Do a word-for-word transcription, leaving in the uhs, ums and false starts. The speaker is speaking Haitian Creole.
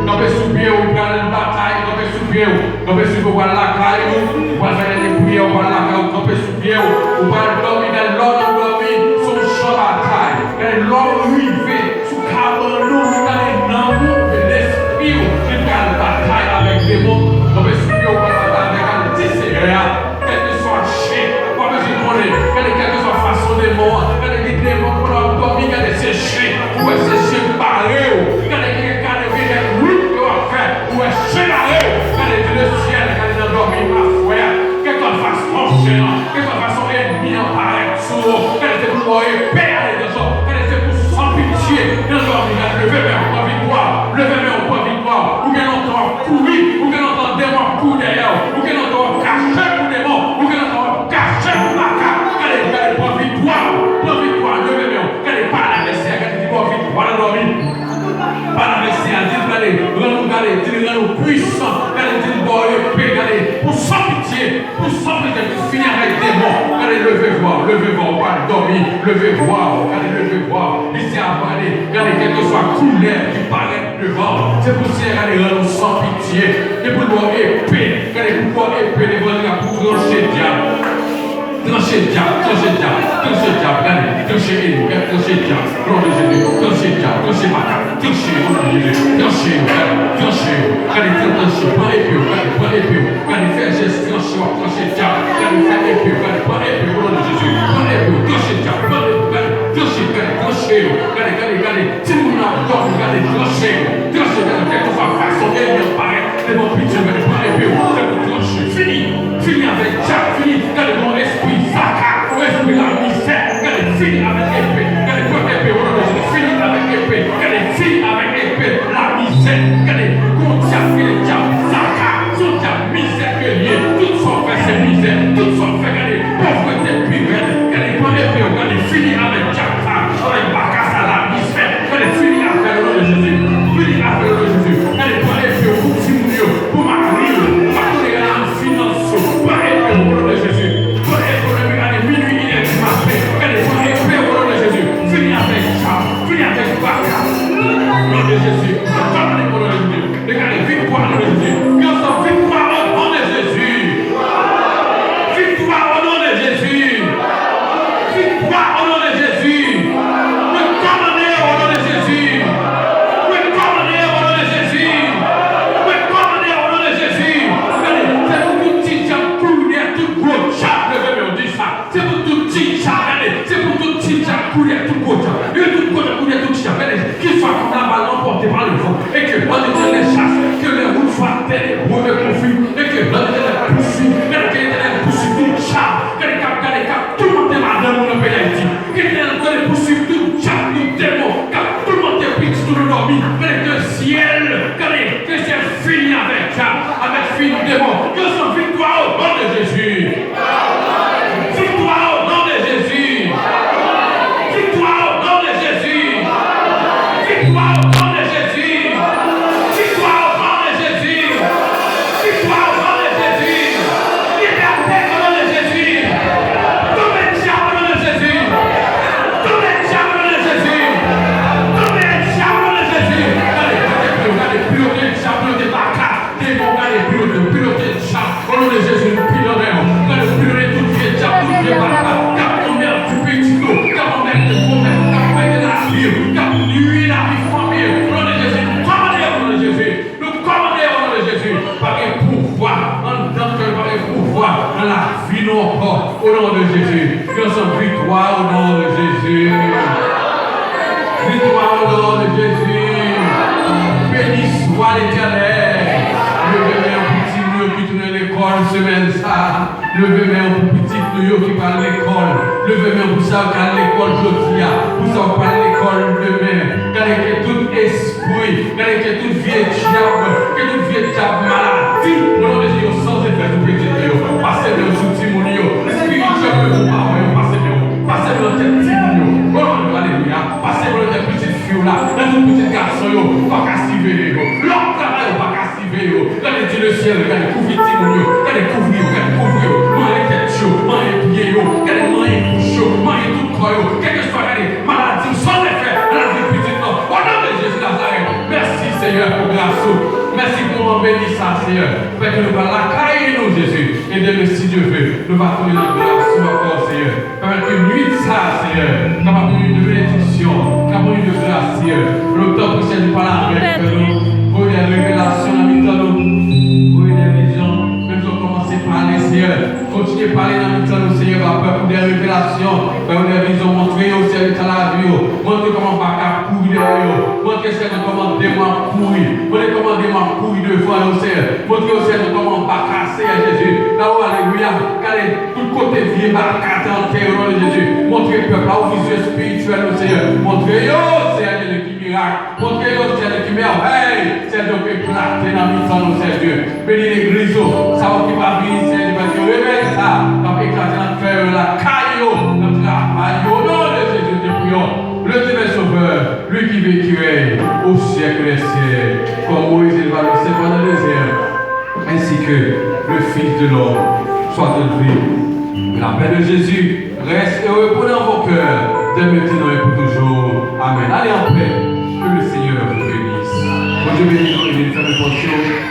Kanpe sou pye w, ou pral batay, kanpe sou pye w, kanpe sou pye w, ou pral lakay ou, ou pral fè de priyè, ou pral lakay ou, kanpe sou pye w, ou pral dòmi, gade lè w dòmi, se yon chan batay, gade lè w rive sou kabann ou, gade nanm ou, lespri w, li pral batay avèk demon, kanpe sou pye w, ou pral batay avèk al di Senyè a. Kèlkeswa chen, w ap bezwen konnen, gade kèlkeswa fason demon an, gade gen demon pou lè w ap dòmi, gade se chen, ou wè se chen pare w, gade gen gade gen kèk wout ke w ap fè, ou wè chen pare w, gade di lesyèl, gade nan dòmi aswè a, kèlkeswa fason chen an, kèlkeswa fason ènmi an parèt sou ou, gade se pou w epe ale nan zò, gade se pou san pitye nan dòmi, gade leve men w pran viktwa, leve men w pran viktwa, ou gen lontan w ap kouri, ou gen lontan demon ap kouri dèyè w, ou gen lontan w ap kache pou demon, ou gen lontan w ap kache pou makak. Gade, gade, pran viktwa, pran viktwa, leve men w. Gade, pale avèk Senyè, gade, di, pran viktwa nan dòmi. Pale avèk Senyè, di l, gade, rann nou, gade, di l, rann nou pwisan. Gade, di l, ba w epe, gade, pou san pitye, pou san pitye, pou fini avèk demon. Gade, leve vwa w, leve vwa w, pa dòmi, leve vwa w, gade, leve vwa w. Li se a pale, gade, kèlkeswa koulè ki parèt devan w. Se pou Senyè gade rann ou san pitye. E pou l ba w epe. Gade pou l ba w epe levanjil la pou tranche dyab. Tranche dyab, tranche dyab, tranche dyab. Gade, tranche enmi, gade, tranche dyab. Glwa de Jezi, tranche dyab, tranche makak, tranche yo, o non de Jezi, tranche yo, gade, tranche yo. Gade, tranche, pran epe w, gade, pran epe w. Gade, fè jès tranche, w ap tranche dyab. Gade, fè epe w, gade, pran epe w, o non de Jezi, pran epe w, tranche dyab, pran epe w, gade, tranche, gade, tranche yo. Gade, gade, gade. Timoun nan dòmi, gade, tranche yo. Tranche, gade, kèlkeswa fason ènmi an parèt devan pitit ou, gade, pran epe w, gade, tranche. semèn sa a. Leve men w pou pitit nou yo ki pral lekòl. Leve men w pou sa yo k al lekòl jodi a, pou sa yo k pral lekòl demen. Gade ke tout espri, gade ke tout vye dyab, ke tout vye dyab maladi, o non de Jezi, yo san efè sou pitit nou yo. Pase men w sou timoun yo, espirityèlman yo, sou paran yo, pase men w. Pase men w nan tèt timoun yo. O non de, alelouya. Pase men w nan tèt pitit fi w la, nan tout pitit gason yo, pa ka siveye yo. Lè w ap travay, ou pa ka siveye yo. Gade Dye le syèl, gade kouvri timoun yo, gade kouvri yo, gade kouvri yo. Manyen tèt yo, manyen pye yo, gade manyen bouch yo, manyen tout kò yo. Kèlkeswa, gade maladi ou san efè nan lavi pitit lan. O non de Jezi Nazarèt, mèsi Seyè pou gras ou. Mèsi pou moman beni sa, Seyè. Fè ke nou pral lakay nou, Jezi. E demen, si Dye vle, nou va tounen nan gras ou ankò, Seyè. Pèmèt ke nuit sa, Seyè, kapab yon nuit de benediksyon, kapab yon nuit de gras, Seyè. Nou tanpri, Seyè, nou pale avèk nou. Voye de revelasyon nan mitan nou. Voye de vizyon. Menm jan w kòmanse pale, Seyè. Kontinye pale nan mitan nou, Seyè, pa pè pou de revelasyon. Ba yo de vizyon, montre yo, Seyè, mitan lavi yo. Montre kòman baka ap kouri dèyè yo. Montre, Seyè, kòman demon ap kouri. Montre kòman demon ap kouri devan yo, Seyè. Montre yo, Seyè, kòman baka, Seyè Jezi. La, o, alelouya. Gade tout kote vye baka te antere, o non de Jezi. Montre pèp la ou vizyon espirityèl nou, Seyè. Montre yo, Seyè Jezi, ki mirak. Montre yo, Seyè Jezi, ki mèvèy. Seyè Jezi, ou eklate nan mitan nou, Seyè Jezi. Beni legliz ou. Sa yo ki pa vini, Seyè Jezi, pèmèt ke revèy sa ap eklate nan kè yo, lakay yo, nan travay yo. O non de Jezi, te priyon. Le Dieu est sauveur, lui qui vit et qui règne au siècle des siècles. Comme Moïse éleva le serpent dans le désert, ainsi que le Fils de l'homme soit élevé. Que la paix de Jésus reste et repose dans vos cœurs, dès maintenant et pour toujours. Amen. Allez en paix. Que le Seigneur vous bénisse. Bondye beni nou e beni fanmi pòs yo.